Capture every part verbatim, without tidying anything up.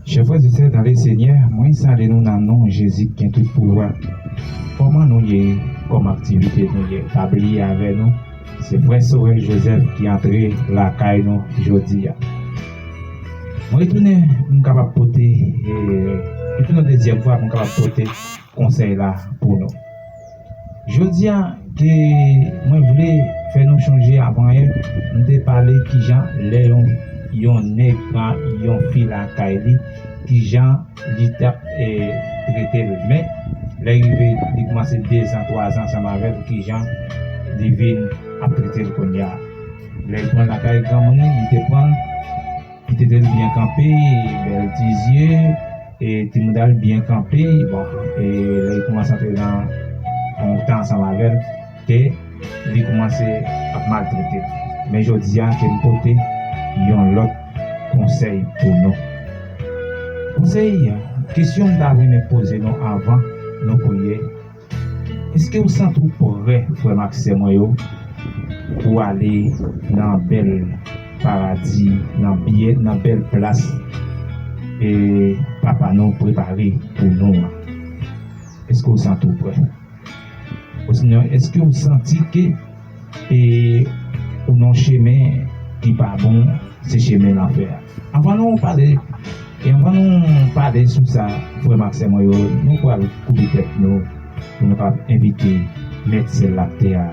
Chè frè e sè dan le Senyè, mwen salye nou nan non Jezi ki gen tout pouvwa. Kòman nou ye? Kòman aktivite nou ye? Pa bliye avè nou, se frè Sorel Joseph ki antre lakay nou jodi a. Mwen retounen pou m kapab pote, e, retounen yon dezyèm fwa pou m kapab pote konsèy la pou nou. Jodi a, ke mwen vle fè nou chonje avan yè, m te pale kijan lè yon, yon nèg pran yon fi lakay li, kijan li t ap, e, trete l. Men, lè rive, li kòmanse dezan, twazan ansanm avè l, kijan li vin ap trete l kounye a. Lè l pran l lakay granmoun li, li te pran l, li te tèl byen kanpe, bèl ti zye, e timoun al byen kanpe. Bon, e lè li kòmanse antre nan yon tan ansanm avè l, ke li kòmanse ap maltrete l. Men jodi a, ke m pote yon lòt konsèy pou nou. Konsèy, kesyon m ta renmen poze nou avan nou priye, èske w santi w prè, frè m ak sè mwen yo, pou w ale nan bèl paradi, nan byen, nan bèl plas, e, Papa nou prepare pou nou an? Èske w santi w prè? Osinon, èske w santi ke, e, ou nan yon chemen ki pa bon, se chemen lanfè a? Anvan nou pale, e anvan nou pale sou sa, frè m ak sè mwen yo, nou pral koupe tèt nou pou nou kapab envite Mèt syèl la ak tè a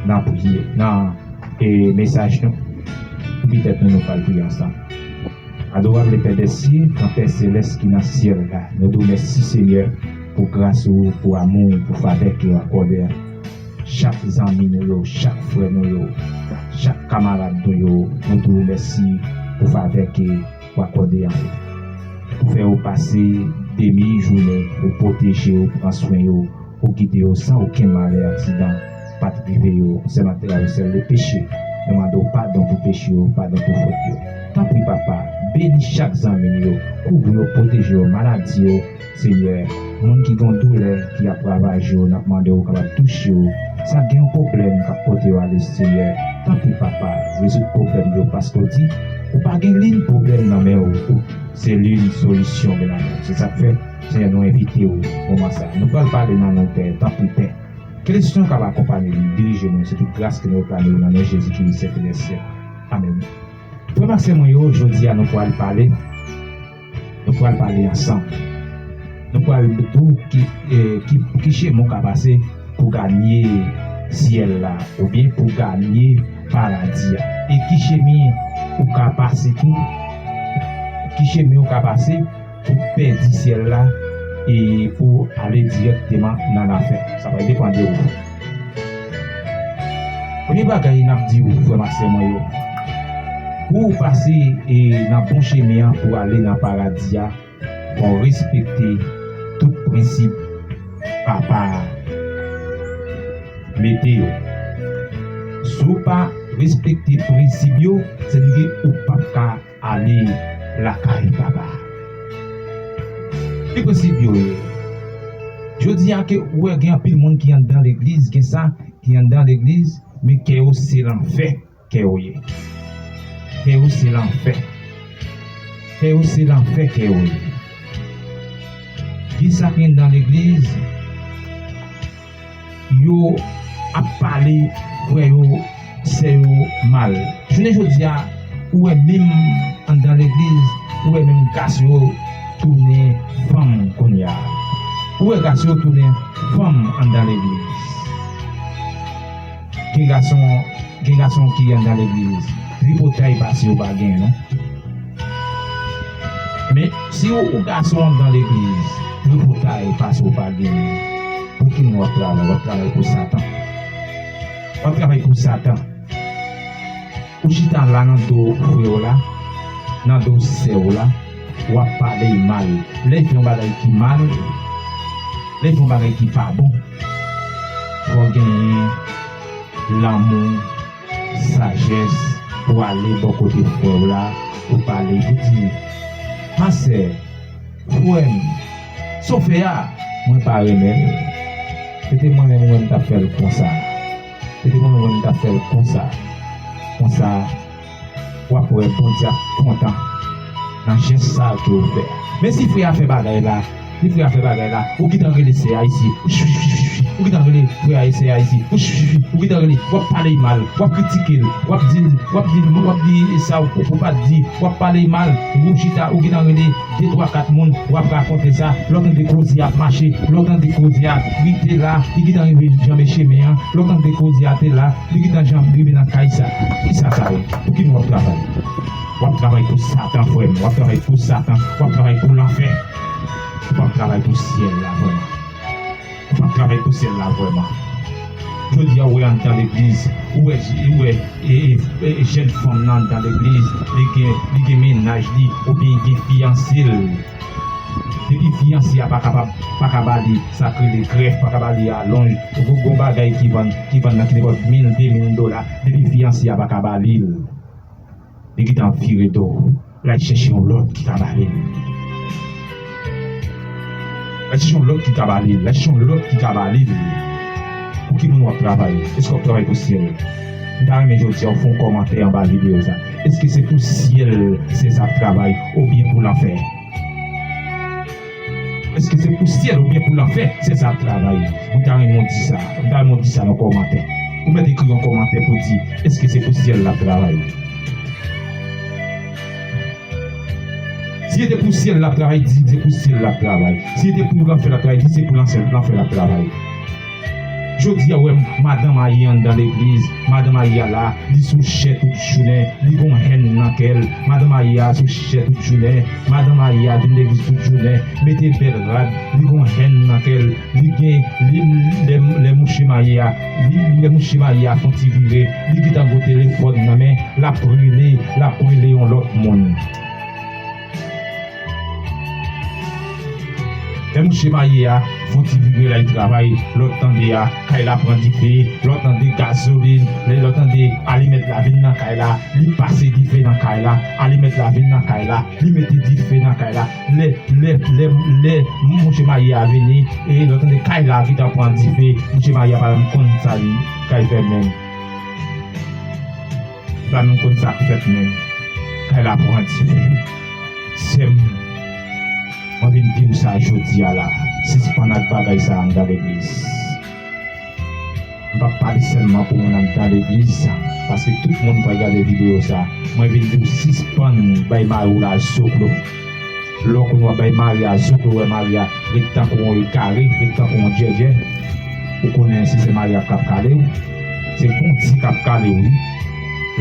nan priyè, nan, e, mesaj nou. Koupe tèt nou, nou pral priye ansanm. Adorab Pè dè syè, Granpè selès ki nan syèl la, nou di w mèsi, Senyè, pou gras ou, pou amou, pou favè ke w akòde a chak zanmi nou yo, chak frè nou yo, chak kamarad nou yo, nou di w mèsi pou favè ke w akòde a yo. Ou fè yo pase demi jounen, ou pwoteje yo, pran swen yo, ou gide yo san okenn malè, aksidan pa t rive yo, sèlman travèse le peche. Nou mande w padon pou peche yo, padon pou fòt yo. Tanpri, Papa, beni chak zanmi nou yo, kouvri yo, pwoteje yo, maladi yo, Senyè, moun ki gen doulè ki ap ravaje yo, n ap mande w kapab touche yo. Sa gen yon pwoblèm k ap pote yo ale, Senyè, tanpri, Papa, rezoud pwoblèm yo, paske w di, ou pa gen liy pwoblèm nan men w, ou se liy solisyon, Bondye. Se sa k fè, Senyè, nou envite w moman sa a. Nou pral pale nan non Pè, tanpri, Pè. Ke Lespri w kapab akonpaye nou, dirije nou, se tout gras ke nou reklame w nan non Jezi ki sèt de syèk. Amèn. Frè m ak sè mwen yo, jodi a nou pral pale, nou pral pale ansanm. Nou pral di w ki, e, ki, ki chemen w ka pase pou ganye syèl la, oubyen pou ganye paradi a. E ki chemen ou ka pase tou, ki chemen ou ka pase pou pèdi syèl la e pou ale dirèkteman nan lanfè. Sa va depann de ou. Premye bagay n ap di w, frè m ak sè mwen yo, pou w pase, e, nan bon chemen an pou ale nan paradi a, fò w respekte tout prensip Papa a mete yo. Si w pa respekte prensip yo, sa vle di ke ou p ap ka ale lakay Papa a. Ki prensip yo ye? Jodi a ke ou wè gen anpil moun ki anndan legliz, gen sa ki anndan legliz, men kè yo se lanfè kè yo ye. Kè yo se lanfè. Kè yo se lanfè kè yo ye. Gen sa ki anndan legliz, yo ap pale frè yo, sè yo mal. Jounen jodi a, ou wè menm anndan legliz, ou wè menm gason yo tounen fanm kounye a. Ou wè gason yo tounen fanm anndan legliz. Gen gason, gen gason ki anndan legliz, tripotay pase yo pa gen, non. Men, si ou, ou gason anndan legliz, tripotay pase w pa genyen, pou ki moun w ap travay? W ap travay pou Satan. W ap travay pou Satan. Ou chita la nan do frè w la, nan do sè w la, w ap pale l mal. Lè l fè yon bagay ki mal, lè l fè yon bagay ki pa bon, fò w genyen lanmou, sajès pou w ale bò kote frè w la, pou pale, pou di, ma sè, frè m, sa w fè a, mwen pa renmen l. Se te mwen menm, mwen, m t ap fè l konsa. Se te mwen menm, mwen, m t ap fè l konsa. Konsa, w ap wè Bondye ap kontan. nan jès sa ke w fè a. Men si frè a fè bagay la, si frè a fè bagay la, ou gentan rele sè a isi, ou gentan rele frè a e sè a isi, ou gentan rele, w ap pale l mal, w ap kritike l, w ap di l, w ap di l, w ap di sa ou, ou pa t di, w ap pale l mal, ou chita, ou gentan rele de, twa, kat moun, w ap rakonte sa, lè w tande koze a ap mache, lè w tande koze a rete la, li gentan rive janbe chemen an, lè w tande koze a te la, li gentan janbe rive nan kay sa. Kisa sa ye? Pou ki moun w ap travay? W ap travay pou Satan, frè m. W ap travay pou Satan. W ap travay pou lanfè. Ou p ap travay pou syèl la vrèman. Ou p ap travay pou syèl la vrèman. Jodi a, ou wè anndan legliz, ou wè, ou wè e, e, e, jèn fanm nan anndan legliz, li gen, li gen mennaj li, oubyen li gen fiyanse l. Depi fiyanse a pa kapab, pa ka ba li sa k rele grèf, pa ka ba li alonj, ou gon bagay ki vann, ki vann nan ki nenpòt mil, de mil dola, depi fiyanse a pa ka ba li l. Li gentan vire do. L al chèche yon lòt ki ka ba li l. L al chèche yon lòt ki ka ba li l. L al chèche yon lòt ki ka ba li l. Pou ki moun w ap travay? Èske w ap travay pou syèl? M ta renmen jodi a w fè yon kòmantè anba videyo sa. Èske se pou syèl Seza ap travay oubyen pou lanfè? Èske se pou syèl oubyen pou lanfè Seza ap travay? M ta renmen w di sa. M ta renmen w di sa nan kòmantè. Ou mèt ekri yon kòmantè pou di, èske se pou syèl l ap travay? Si se te pou syèl l ap travay, di se pou syèl l ap travay. Si se te pou lanfè l ap travay, di se pou lanfè, lanfè l ap travay. Jodi a, w wè madan marye anndan legliz, madan marye a la, li sou chè tout jounen, li gon hèn nan kè l. Madan marye a sou chè tout jounen, madan marye a vin legliz tout jounen, mete bèl rad, li gon hèn nan kè l, li gen, li, lè, lè mouche marye a, li, lè mouche marye a fè yon ti vire, li gentan gon telefòn nan men, l ap rele, l ap rele yon lòt moun. Lè mouche marye a fè yon ti vire l al travay, lè w tande a, kay la pran dife, lè w tande gazolin, lè, lè w tande alimèt la vin nan kay la, li pase dife nan kay la, alimèt la vin nan kay la, li mete dife nan kay la. Lè, lè, lè, lè mouche marye a vini, e lè w tande kay la gentan pran dife, mouche marye a pa menm konn sa li kay fè menm. Li pa menm konn sa k fèt menm. Kay la pran dife. Sè m, mwen vin di w sa jodi a la. Sispann ak bagay sa a anndan legliz. M p ap pale sèlman pou moun anndan legliz, paske tout moun pral gade videyo sa. Mwen vin di w sispann bay mari w la zoklo. Lè w konn w ap bay mari a zoklo, w wè mari a ret tankou yon egare, ret tankou yon djèdjè, ou konnen se, se mari a k ap kale w. Se Bondye k ap kale w, wi.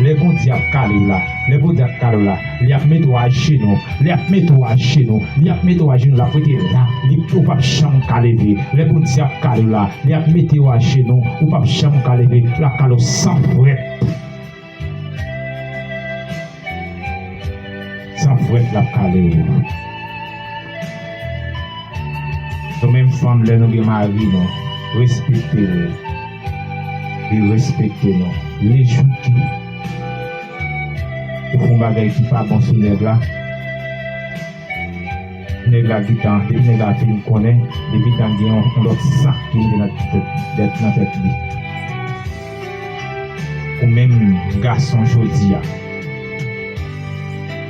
Lè Bondye ap kale w la, lè Bondye ap kale w la, li ap mete w ajenou, li ap mete w ajenou, li ap mete w ajenou, l ap rete la, li, ou p ap janm ka leve. Lè Bondye ap kale w la, li ap mete w ajenou, ou p ap janm ka leve, l ap kale w san frèt. San frèt l ap kale w. Nou menm fanm, lè nou gen mari nou, respekte l. Li respekte nou. Lejouke. Ou fè yon bagay ki pa bon sou nèg la. Nèg la gentan, depi nèg la fin konnen, li gentan gen yon, yon lòt san ki moute nan tèt, tèt, nan tèt li. Ou menm gason jodi a.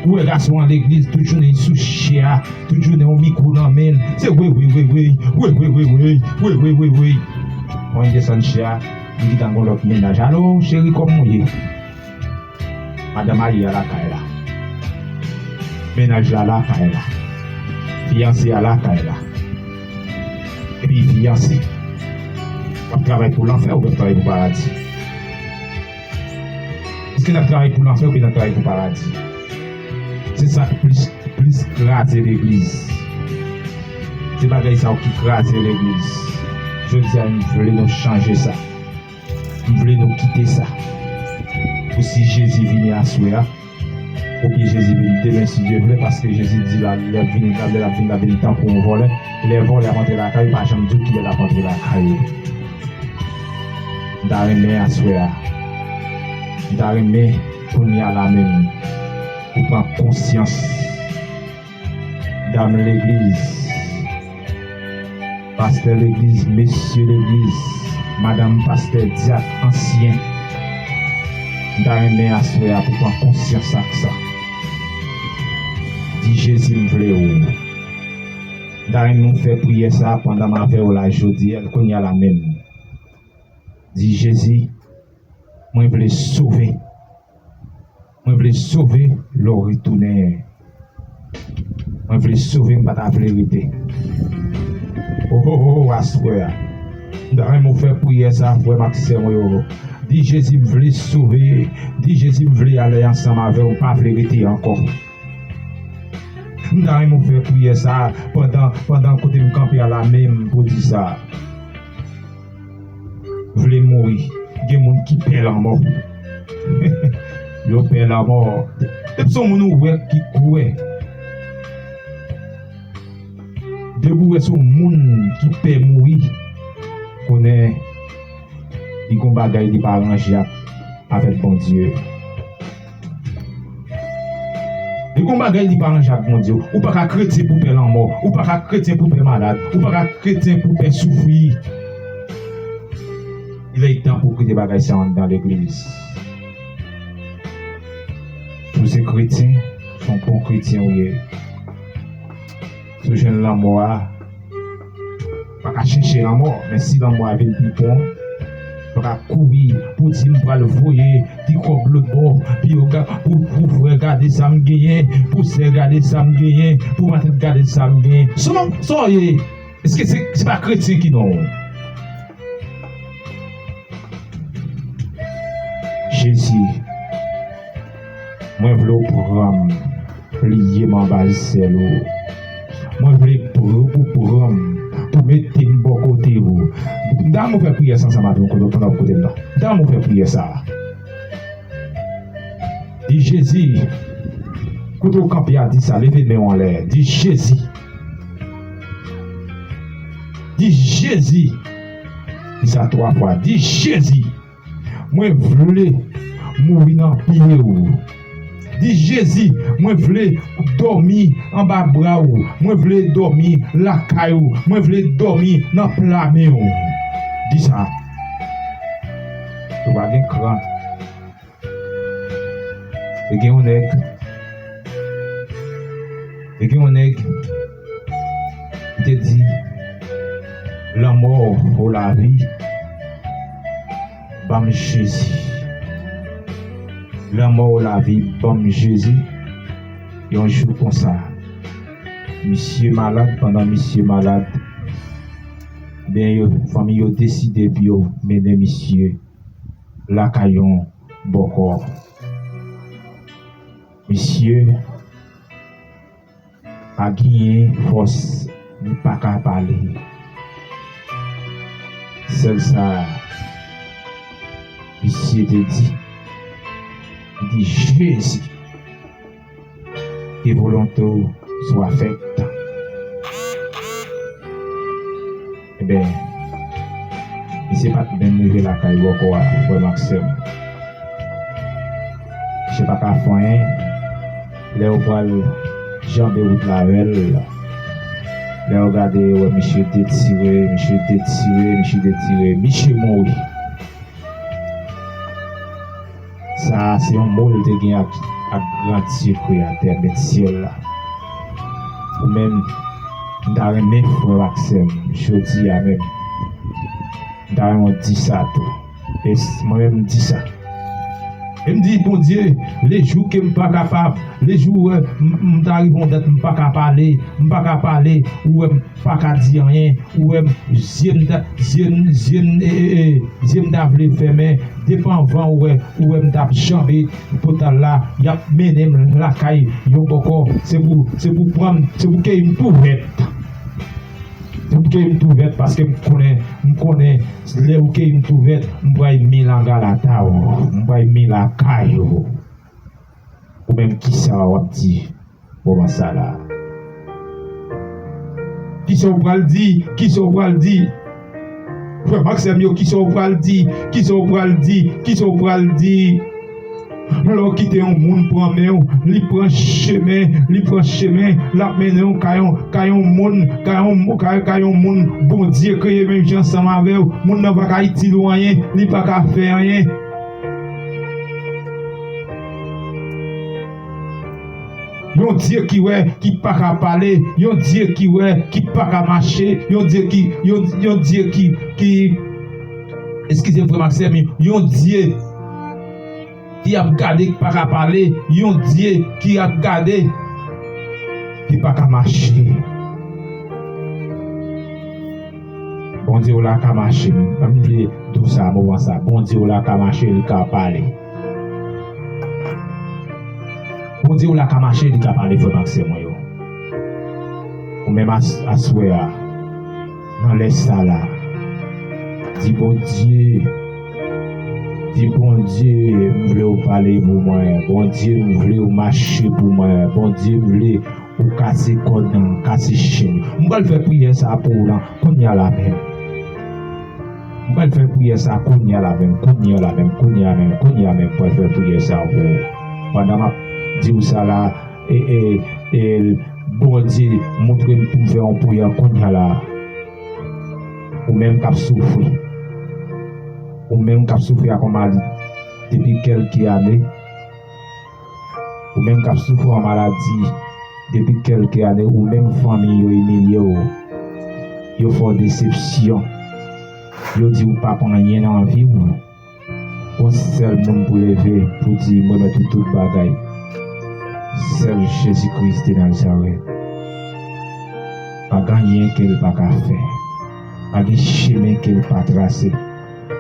Ou wè gason an legliz, tout jounen li sou chè a, tout jounen yon mikwo nan men l. Se wi, wi, wi, wi, wi, wi, wi, wi, wi, wi, wi, wi. Bon, li desann chè a, li gentan gon lòt mennaj. Alo, cheri, kòman w ye? Madanm marye a lakay la. Mennaj la lakay la. Fiyanse a lakay la. Epi fiyanse. W ap travay pou lanfè oubyen w ap travay pou paradi? Èske n ap travay pou lanfè oubyen n ap travay pou paradi? Se sa k plis, plis kraze legliz. Se bagay sa yo ki kraze legliz. Jodi a, m vle nou chanje sa. M vle nou kite sa. Pou si Jezi vini aswè a, oubyen Jezi vini demen, si Dye vle, paske Jezi di la, lè l ap vini, lè l ap vini, l ap vini tankou yon vòlè. Lè vòlè ap antre lakay ou, pa janm di w kilè l ap antre lakay ou. M ta renmen aswè a, m ta renmen kounye a la menm, ou pran konsyans. Dam legliz, pastè legliz, mesye legliz, madanm pastè, dyak, ansyen, m ta renmen aswè a pou pran konsyans ak sa. Jezi, m vle w. M ta renmen w fè priyè sa a pandan m avè w la jodi a, kounye a la menm. Di, Jezi, mwen vle sove. Mwen vle sove lè w retounen. Mwen vle sove, m pa ta vle rete. Oh, oh, oh, aswè a. M ta renmen w fè priyè sa, frè m ak sè mwen yo. Di, Jezi, m vle sove. Di, Jezi, m vle ale ansanm avè w, m pa vle rete ankò. M ta renmen w fè priyè sa pandan, pandan kote m kanpe a la menm pou di sa. Vle mouri. Gen moun ki pè lanmò. Yo pè lanmò. Depi se yon moun ou wè ki kwè. Depi w wè se yon moun ki pè mouri, konnen li gon bagay li pa ranje ak, avèk Bondye. Li gon bagay li pa ranje ak Bondye. Ou pa ka kretyen pou pè lanmò. Ou pa ka kretyen pou pè malad. Ou pa ka kretyen pou pè soufri. Il est temps pou kite bagay sa anndan legliz. Si w se kretyen, se yon bon kretyen ou ye. Si w jwenn lanmò a, pa ka chèche lanmò, men si lanmò a vin pi bon, pa ka kouri pou di m pral voye ti kòb lòtbò, pou yo ga-, pou, pou frè gade sa m genyen, pou sè gade sa m genyen, pou matant gade sa m genyen. Sa w ye? Èske se, se pa kretyen ki non w? Jezi, mwen vle w pran m, pliye m anba zèl ou. Mwen vle pr-, ou pran m, pou mete m bò kote ou. M ta renmen w fè priyè sa ansanm avè m kote w pandan w kote m nan. M ta renmen w fè priyè sa a. Di, Jezi, kote w kanpe a, di sa, leve men w anlè. Di, Jezi. Di, Jezi. Di sa twa fwa. Di, Jezi. Mwen vle mouri nan pye w. Di, Jezi, mwen vle dòmi anba bra w. Mwen vle dòmi lakay ou. Mwen vle dòmi nan pla men w. Di sa. Ou pa gen kran. Te gen yon nèg. Te gen yon nèg. Li te di, lanmò ou lavi, ban m Jezi. Lanmò ou lavi, ban m Jezi. Yon jou konsa, misye malad, pandan misye malad, ben yo, fanmi yo deside pou yo mennen misye lakay yon bòkò. Misye pa genyen fòs, li pa ka pale. Sèl sa misye te di, li di, Jezi, ke volonte w swa fèt. Enben, misye pa t menm rive lakay bòkò a, frè m ak sè m. Misye pa ka fè anyen. Lè yo pral janbe wout la avè l, lè yo gade, yo wè misye detire, misye detire, misye detire, misye mouri. Sa a se yon mo l te gen ak, ak Grandye Kreyatè, Mèt syèl la. Ou menm, m ta renmen frè w ak sè m, jodi a menm, m ta renmen w di sa tou. E s-, mwen menm, m di sa. E m di, Bondye, lejou ke m pa kapab, lejou, euh, m, m ta rive yon dat, m pa ka pale, m pa ka pale, ou wè m pa ka di anyen, ou wè m, zye m ta, zye m, zye m, e, e, e, zye m ta vle fèmen, depi anvan ou wè, ou wè m t ap janbe pòtal la, y ap mennen m lakay yon bòkò, se pou, se pou pran m, se pou keyi m tou vèt. Se pou keyi m tou vèt, paske m konnen, m konnen, lè ou keyi m tou vèt, m pral men langa lata w, m pral men lakay ou. Ou menm, kisa w ap di? Moman sa la. Kisa w pral di? Kisa w pral di? Frè m ak sè m yo, kisa w pral di? Kisa w pral di? Kisa w pral di? Lè w kite yon moun pran men w, li pran chemen, li pran chemen, l ap mennen w kay yon, kay yon moun, kay yon, kay, kay yon moun Bondye kreye menm jan ansanm avè w. Moun nan pa ka itil ou anyen, li pa ka fè anyen. Yon Dye ki wè, ki pa ka pale, yon Dye ki wè, ki pa ka mache, yon Dye ki, yon, yon Dye ki, ki, eskize m, frè m ak sè m, yon Dye ki ap gade, ki pa ka pale, yon Dye ki ap gade, ki pa ka mache. Bondye w la ka mache, m di w sa, moman sa, Bondye w la ka mache, li ka pale. Bondye w la ka mache, li ka pale, frè m ak sè mwen yo. Ou menm as-, aswè a, nan lè sa la, di Bondye, di Bondye, m vle w pale pou mwen. Bondye, m vle w mache pou mwen. Bondye, m vle ou kase kòd nan, kase chenn. M pral fè priyè sa pou ou nan, kounye a la menm. M pral fè priyè sa kounye a la menm, kounye a la menm, kounye a menm, kounye a menm, m pral fè priyè sa pou ou. Pandan m ap di w sa la, e, e, e, Bondye montre m pou m fè yon priyè kounye a la. Ou menm k ap soufri. Ou menm k ap soufri ak yon maladie depi kèlke ane. Ou menm k ap soufri yon maladi depi kèlke ane, ou menm fanmi yo imilye w, yo fè w desepsyon, yo di w p ap anyen nan vi w, gon sèl moun pou leve, pou di, "M remèt ou tout bagay." Sèl Jezi Kris de Nazarèt. Pa gen anyen ke l pa ka fè. Pa gen chemen ke l pa trase.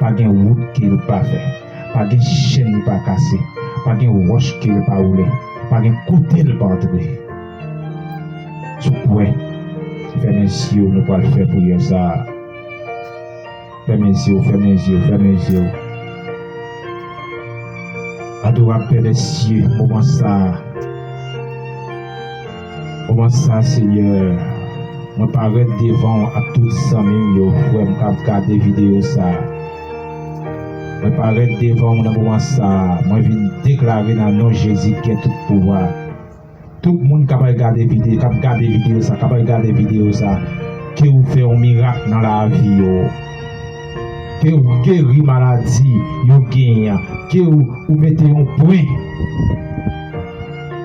Pa gen wout ke l pa fè. Pa gen chenn li pa kase. Pa gen wòch ke l pa woule. Pa gen kote l pa antre. Si w kwè, fèmen zye w, nou pral fè priyè sa a. Fèmen zye w, fèmen zye w, fèmen zye w. Adorab Pè dè sye, moman sa a, moman sa a, Senyè, mwen parèt devan w ak tout zanmi m yo, frè m k ap gade videyo sa a. Mwen parèt devan w nan moman sa a, mwen vin deklare nan non Jezi ki gen tout pouvwa. Tout moun k ap gade videyo, k ap gade videyo sa, k ap gade videyo sa, ke w fè yon mirak nan lavi yo. Ke w geri maladi yo genyen an. Ke w, ou mete yon pwen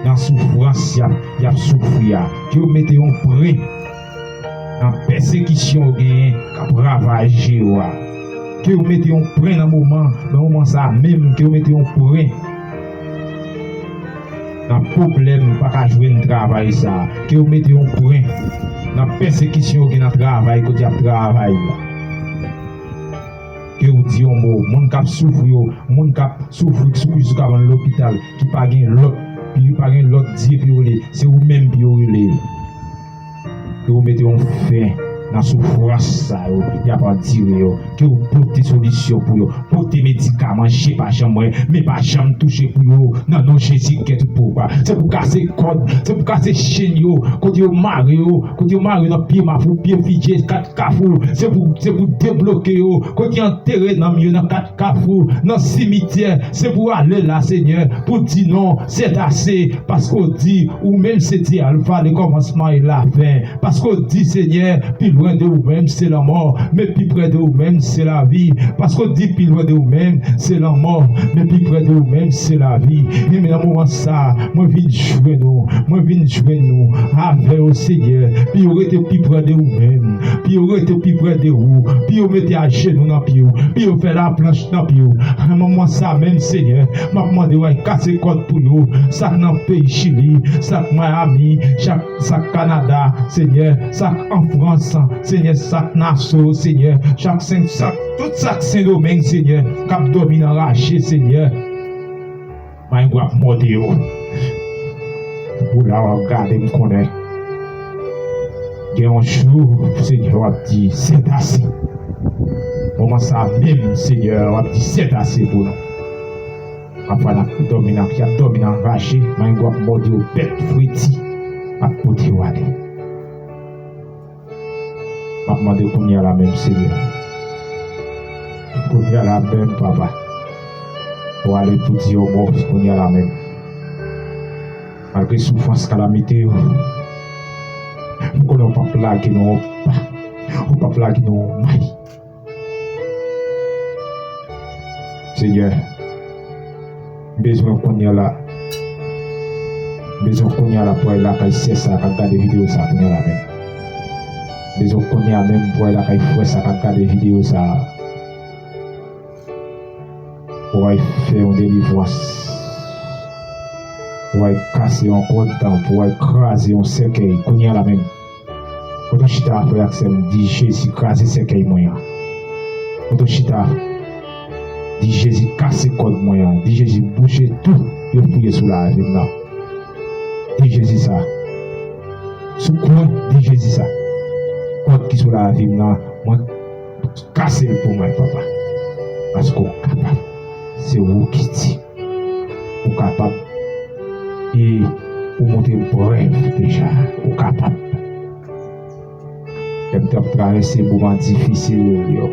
nan soufrans y ap, y ap soufri a. Ke w mete yon pwen nan pèsekisyon yo genyen k ap ravaje yo a. Ke w mete yon pwen nan moman, nan moman sa a menm, ke w mete yon pwen nan pwoblèm pa ka jwenn travay sa a, ke w mete yon pwen nan pèsekisyon yo gen nan travay kote y ap travay la. Ke w di yon mo, moun k ap soufri yo, moun k ap soufri, ki sou, ki sou kabann lopital, ki pa gen lòt, ki pa gen lòt Dye pou yo rele, se ou menm pou yo rele. Ke w mete yon fen nan soufrans sa yo y ap andire yo. Ke w pote solisyon pou yo. Pote medikaman, je pa janm wè, men pa janm touche pou yo. Nan non Jezi ki gen tout pouvwa. Se pou kase kòd, se pou kase chenn yo, kote yo mare yo, kote yo mare yo nan pye mafou, pye fidye, kat kafou. Se pou, se pou debloke yo, kote yo antere nanm yo nan kat kafou, nan simityè. Se pou ale la, Senyè, pou di non, c'est assez, paske w di, ou menm se Dye Alfa, le kòmansman e la fen. Paske w di, Senyè, pi lwen de ou menm se lanmò, men pi pre de ou menm se lavi. Paske w di, pi lwen de ou menm se lanmò, men pi pre de ou menm se lavi. Enben, nan moman sa a, mwen vin jwenn ou, mwen vin jwenn nou avè w, Senyè, pou yo rete pi pre de ou menm, pou yo rete pi pre de ou, pou yo mete ajenou nan pye w, pou yo fè laplanch nan pye w. Nan moman sa a menm, Senyè, m ap mande w al kase kòd pou yo, sa k nan peyi Chili, sa k Miami, sa k, sa k Kanada, Senyè, sa k an Frans, Senyè, sa k Naso, Senyè, sa k Sen, sa k, tout sa k Sendomeng, Senyè, k ap dòmi nan raje, Senyè. Manyang w ap mòde yo. Ou la w ap gade, m konnen. Gen yon jou, Senyè, w ap di, c'est assez. Moman sa a menm, Senyè, w ap di, c'est assez pou nou. Papa, n ap dòmi nan, y ap dòmi nan raje, manyang w ap mòde yo, bèt fredi ap pote yo ale. M ap mande kounye a la menm, Senyè. Kounye a la menm, Papa. Ou ale pou di yon mo kounye a la menm. Malgre soufrans, kalamite yo, m konnen w p ap lage nou yon pa. Ou p ap lage nou yon may. Senyè, m bezwen w kounye a la. M bezwen kounye a la pou w al lakay sè sa k ap gade videyo sa kounye a la menm. M bezwen kounye a menm pou w al lakay frè sa k ap gade videyo sa. Pou w al fè yon delivrans. Pou w al kase yon kòd, pou w al kraze yon sèkèy kounye a la menm. Kote w chita, frè ak sè m, di Jezi kraze sèkèy mwen an. Kote w chita, di Jezi kase kòd mwen an. Di Jezi bouje tou yo fouye sou lavi m nan. Di Jezi sa. Si w kwè, di Jezi sa. Kòd ki sou lavi m nan, mwen kase l pou mwen, papa. Paske w kapab. Se ou ki di. Ou kapab. E ou montre m prèv deja. Ou kapab. Lè m t ap travèse moman difisil yo,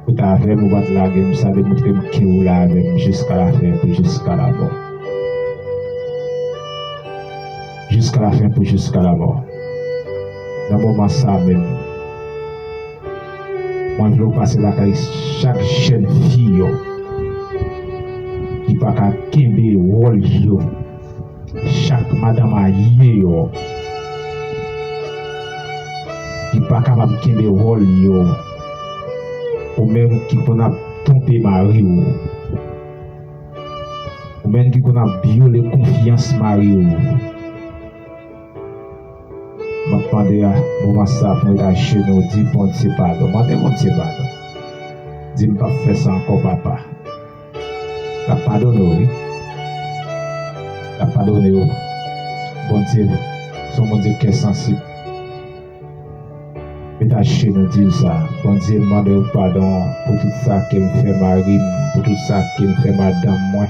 ou t avè m, ou pa t lage m, sa demontre m ke ou la avè m jiska lafen, pou jiska lamò. Jiska lafen, pou jiska lamò. Nan moman sa menm, mwen vle w pase lakay chak jèn fi yo ki pa ka kenbe wòl yo, chak madan marye yo ki pa kapab kenbe wòl yo, ou menm ki konn ap twonpe mari w, ou menm ki konn ap vyole konfyans mari w. M ap mande a moman sa pou w ret ajenou, di Bondye padon. Mande Bondye padon. Di, "M p ap fè sa ankò, papa." L ap padone w, wi. L ap padone w. Bondye, se yon Bondye kè sansib. Ret ajenou, di l sa. "Bondye, m mande w padon pou tout sa ke m fè mari m, pou tout sa ke m fè madanm mwen.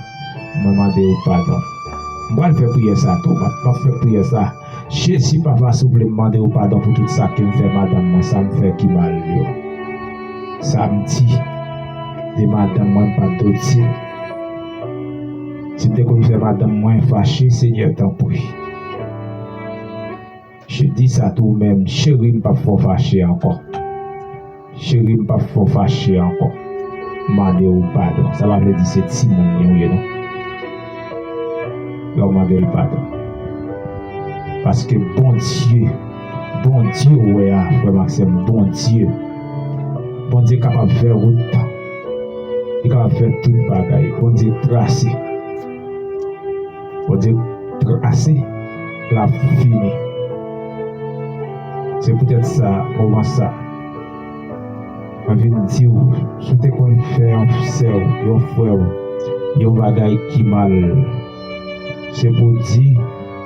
Mwen mande w padon." M pral fè priyè sa tou. M ap, m ap fè priyè sa. Jezi, papa, souple, m mande w padon pou tout sa ke m fè madanm mwen, sa m fè ki mal yo. Sa m di de madanm mwen, m pa t dwe di l. Si m te konn fè madanm mwen fache, Senyè, tanpri. Je di sa tou menm, cheri, m p ap fè w fache ankò. Cheri, m p ap fè w fache ankò. M mande w padon. Sa pa vle di se timoun li ou ye, non. Lè w mande l padon. Paske Bondye, Bondye ou wè a, frè m ak sè m, Bondye. Bondye kapab fè wout. Li kapab fè tout bagay. Bondye trase. Bondye trase, l ap fini. Se poutèt sa, moman sa, mwen vin di w, si w te konn fè yon sè w, yon frè w, yon bagay ki mal, se pou w di,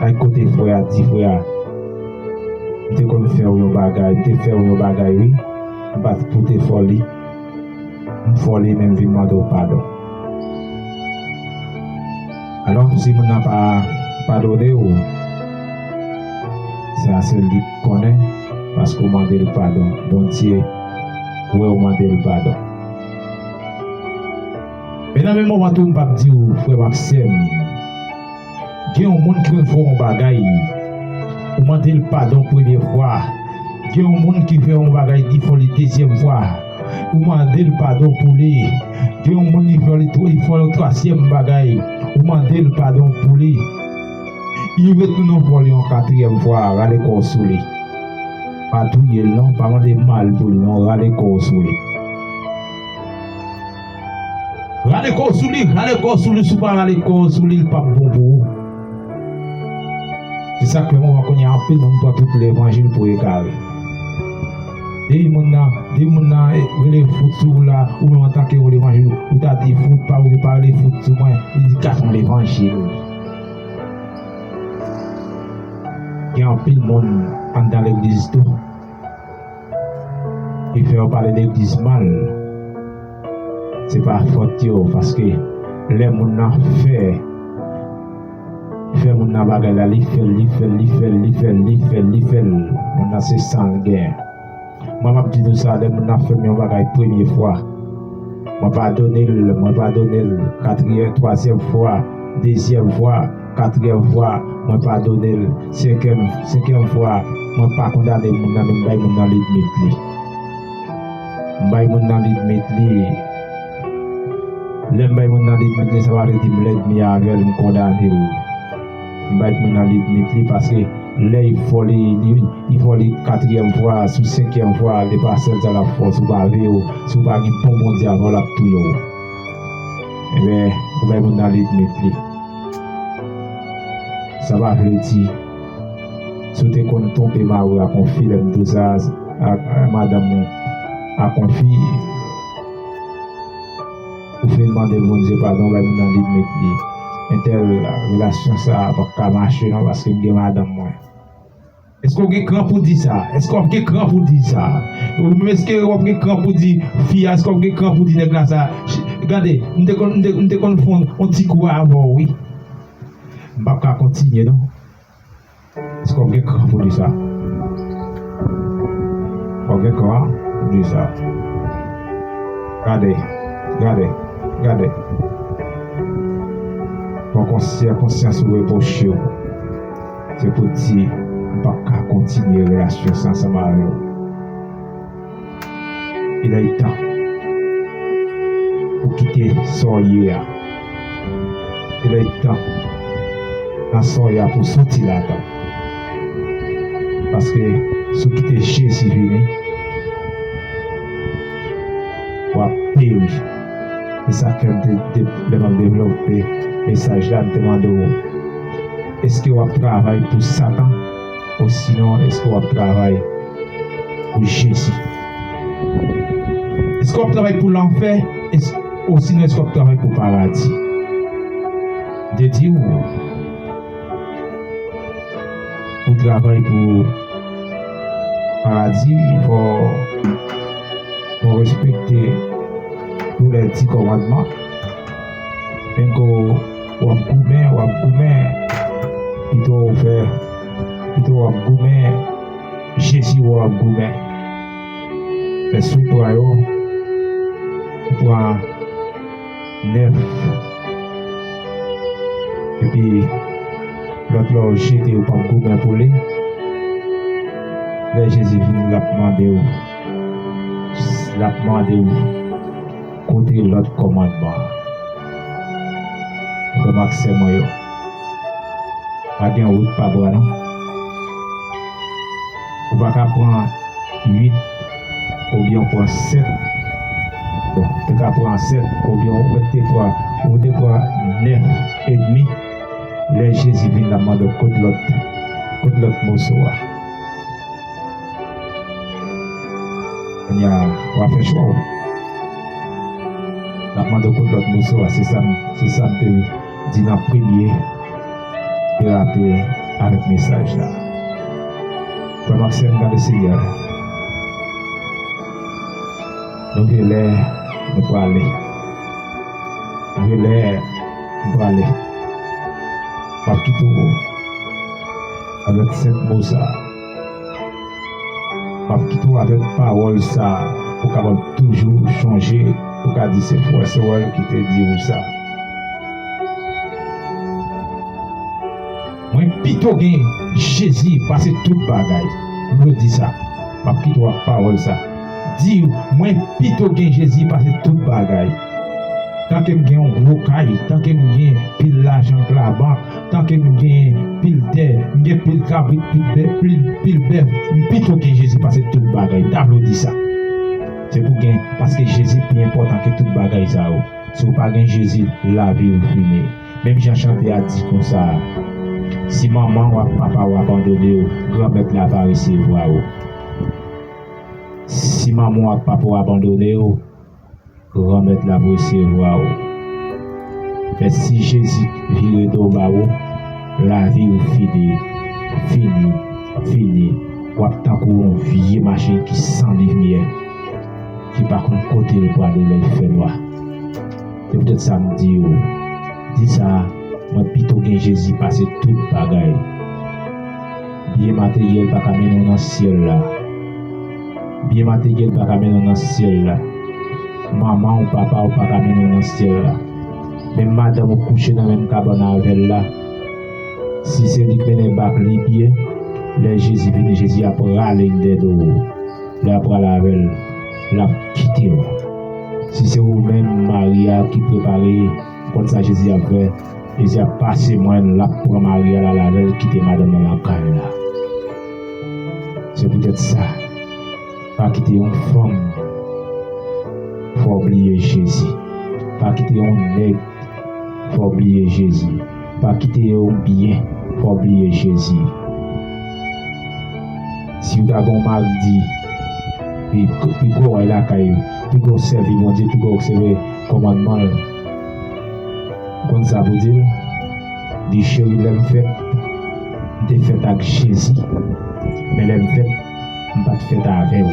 al kote frè a, di frè a, "M te konn fè w yon bagay, m te fè w yon bagay, wi, m pa t pou te fè w li." M fè w li, men m vin mande w padon. Alò, si moun nan pa padone w, sa se li k konnen, paske w mande l padon. Bondye wè w mande l padon. Men nan menm moman tou, m p ap di w, frè m ak sè m, gen yon moun ki konn fè w yon bagay, ou mande l padon premye fwa. Gen yon moun ki fè yon bagay, li fè w li dezyèm fwa, ou mande l padon pou li. Gen yon moun, li fè w li twa-, li fè w yon twazyèm bagay, ou mande l padon pou li. Li retounen fè w li yon katriyèm fwa, rale kò w sou li. Pa touye l non, pa mande mal pou li non, rale kò w sou li. Rale kò w sou li, rale kò w sou li, si w pa rale kò w sou li, li p ap bon pou ou. Se sa k fè mwen wè kounye a anpil moun pran tout levanjil pou egare. Depi moun nan, depi moun nan, eh, rele fout sou ou la, ou menm antanke yon levanjil, ou ta di fout, pa ou pa rele fout sou mwen, li di kat yon levanjil. Gen anpil moun anndan legliz tou. Ki fè yo pale legliz mal, se pa fòt yo, paske lè moun nan fè, fè moun nan bagay la, li fè l, li fè l, li fè l, li fè l, li fè l, li fè l, moun nan se sa l gen. Mwen, m ap di nou sa, lè moun nan fè m yon bagay premye fwa, mwen padone l, mwen padone l, katriyèm, twazyèm fwa, dezyèm fwa, katriyèm fwa, mwen padone l. Senkyèm, senkyèm fwa, mwen pa kondane moun nan, men m bay moun nan limit li. M bay moun nan limit li. Lè m bay moun nan limit li, sa pa vle di m lènmi avè l, m kondane l. M bay moun nan limit li paske lè li fè li, li, li fè li katriyèm fwa, sou senkyèm fwa, li pa sèl sa l ap fè w, si w pa veye w, si w pa gen bon Bondye avè w, l ap touye w. Ebyen, ou bay moun nan limit li. Sa pa vle di, si w te konn twonpe mari w ak yon fi, lè m di w sa, ak, ak madanm ou ak yon fi, ou fin mande Bondye padon, bay moun nan limit li. Entèl, relasyon sa a p ap ka mache non, paske m gen madanm mwen. Èske w gen kran pou di sa? Èske w ap gen kran pou di sa? Ou menm, èske w ap gen kran pou di fi a? Èske w ap gen kran pou di nèg la sa? Ch-, gade, m te konn, m te, m te konn fè yon, yon ti kou avè w, wi. M p ap ka kontinye, non. Èske w ap gen kran pou di sa? W ap gen kran pou di sa? Gade, gade, gade. Pran konsyans, konsyans ou repwoche w. Se pou di, m p ap ka kontinye relasyon sa ansanm avè w. Il est temps pou kite sa w ye a. Il est temps nan sa w ye a pou soti ladan. Paske si w kite Jezi vini, w ap peri. E sa k fè m te, te, lè m ap devlope mesaj la, m te mande w, èske w ap travay pou Satan? Osinon, èske w ap travay pou Jezi? Èske w ap travay pou lanfè? Ès-, osinon, èske w ap travay pou paradi? M te di w, pou travay pou paradi, fò, fò w respekte tou lè di kòmandman. Menm ke w ap goumen, w ap goumen, pito w fè, pito w ap goumen, Jezi w ap goumen. Men si w pran yo, ou pran nèf, epi lòt la w jete, ou p ap goumen pou li. Lè Jezi vini, l ap mande w, l ap mande w, kote lòt kòmandman an? Frè m ak sè mwen yo, pa gen wout pa bra non. Ou pa ka pran uit oubyen w pran sèt. Bon, ou te ka pran sèt oubyen ou te pran, ou te pran nèf edmi. Lè Jezi vin, l ap mande w kot lòt, kot lòt moso a. Kounye a, w a fè chwa w. L ap mande w kot lòt moso a, se sa m, se sa m te di nan premye derape avèk mesaj la. Frè m ak sè m nan le Senyè, nou gen lè nou prale. Nou gen lè nou prale. M ap kite w avèk senp mo sa a. M ap kite w avèk pawòl sa a, pou w kapab toujou chonje, pou w ka di se frè Sewòl ki te di w sa. Mwen pito gen Jezi pase tout bagay. M redi sa. M ap kite w ak pawòl sa. Di, mwen pito gen Jezi pase tout bagay. Tanke m gen yon gwo kay, tanke m gen pil lajan k labank, tanke m gen pil tè, m gen pil kabrit, pil bè-, pil, pil bèf, m pito gen Jezi pase tout bagay. Tablo di sa. Se pou gen, paske Jezi pi enpòtan ke tout bagay sa yo. Si w pa gen Jezi, lavi w fini. Menm jan chante a di konsa, si manman w ak papa w abandone w, Granmèt la va resevwa w. Si manman w ak papa w abandone w, Granmèt la ap resevwa w. Men si Jezi vire do ba ou, lavi w fini, fini, fini. W ap tankou yon vye machin ki san limyè, ki pa konn kote l prale lè l fè nwa. Se poutèt sa m di w, di sa, mwen pito gen Jezi pase tout bagay. Byen materyèl pa ka mennen w nan syèl la. Byen materyèl pa ka mennen w nan syèl la. Manman w, papa w pa ka mennen w nan syèl la. Menm madanm ou kouche nan menm kabann avè l la, si se li k mennen bak li byen, lè Jezi vini, Jezi ap rale l dèyè do w. Lè l ap rale avè l, l ap kite w. Si se ou menm mari a ki prepare, ou konn sa Jezi ap fè. Jezi ap pase mwen, l ap pran mari a, l al avè l, kite madanm nan lakay la. Se poutèt sa, pa kite yon fanm fè w bliye Jezi. Pa kite yon nèg fè w bliye Jezi. Pa kite yon byen fè w bliye Jezi. Si w ta gen yon mari, di, pi, pi gwo way lakay ou, pi gwo sèvi Bondye, pi gwo obsève kòmandman l. Ou konn sa pou di l? Di, cheri, lè m fèt, m te fèt ak Jezi. Men lè m fèt, m pa t fèt avè w.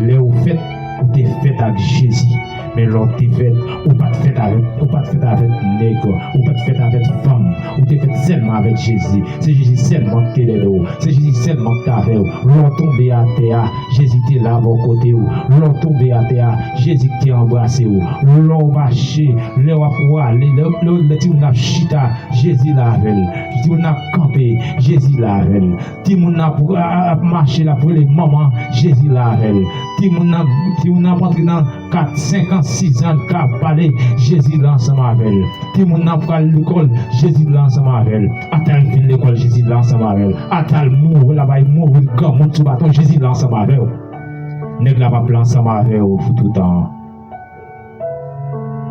Lè ou fèt, ou te fèt ak Jezi. Men lè w te fèt, ou pa t fèt avèk, ou pa t fèt avèk nèg, ou pa t fèt avèk fanm. Ou te fèt sèlman avèk Jezi. Se Jezi sèlman ki te dèyè w. Se Jezi sèlman ki t avè w. Lè w tonbe atè a, Jezi te la bò kote w. Lè w tonbe atè a, Jezi ki te anbrase w. Lè w mache, lè w ap prale, lè, lè, lè timoun ap chita, Jezi la avè l. Timoun ap kanpe, Jezi la avè l. Timoun ap, ap mache, l ap rele manman, Jezi la avè l. Timoun nan, timoun nan ap antre nan kat, senk an, sis an, l ka pale, Jezi la ansanm avè l. Timoun nan pral lekòl, Jezi la ansanm avè l. Ata l fin lekòl, Jezi la ansanm avè l. Ata l mouri, l ap bay mouri granmoun sou baton, Jezi la ansanm avè w. Nèg la p ap la ansanm avè w pou toutan.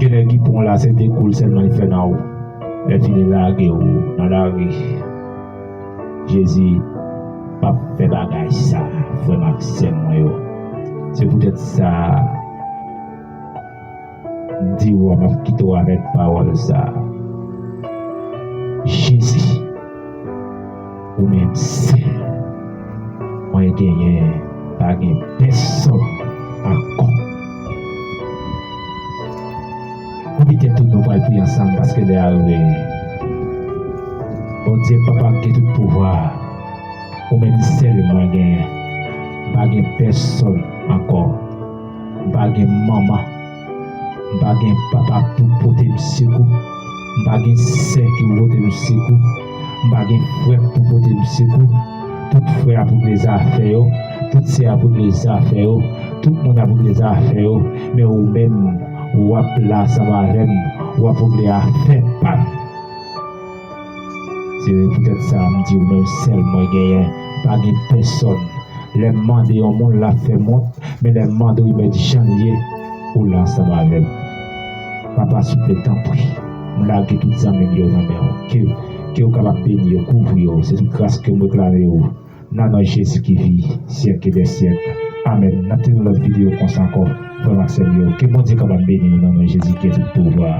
Gen nèg ki pran w la, se de kou l sèlman li fè nan ou. Lè fini lage w nan lari. Jezi p ap fè bagay sa, frè m ak sè mwen yo. Se poutèt sa, m di w, m ap kite w avèk pawòl sa. Jezi, ou menm sèl mwen genyen, pa gen pèsonn ankò. Pou petèt tout nou pral priye ansanm paske lè a rive. Bondye Papa ki gen tout pouvwa, ou menm sèl mwen genyen. M pa gen pèsonn ankò. M pa gen manman. M pa gen papa pou pote m sekou. M pa gen sè ki pou pote m sekou. M pa gen frè pou pote m sekou. Tout frè ap regle zafè yo. Tout sè ap regle zafè yo. Tout moun ap regle zafè yo. Men ou menm, w ap la ansanm avè m. W ap regle afè pa m. Se poutèt sa, m di ou menm sèl mwen genyen. Pa gen pèsonn. Lè m mande yon moun, l ap fè m wont. Men lè m mande w, remèt jan l ye, ou la ansanm avè m. Papa, souple, tanpri, m lage tout zanmi m yo nan men w. Ke, ke w kapab beni yo, kouvri yo. Se tout gras ke m reklame w. Nan non Jezi ki viv, syèk e dè syèk. Amèn. N ap tande yon lòt videyo konsa ankò, frè m ak sè m yo. Ke Bondye kapab beni nou nan non Jezi ki gen tout pouvwa.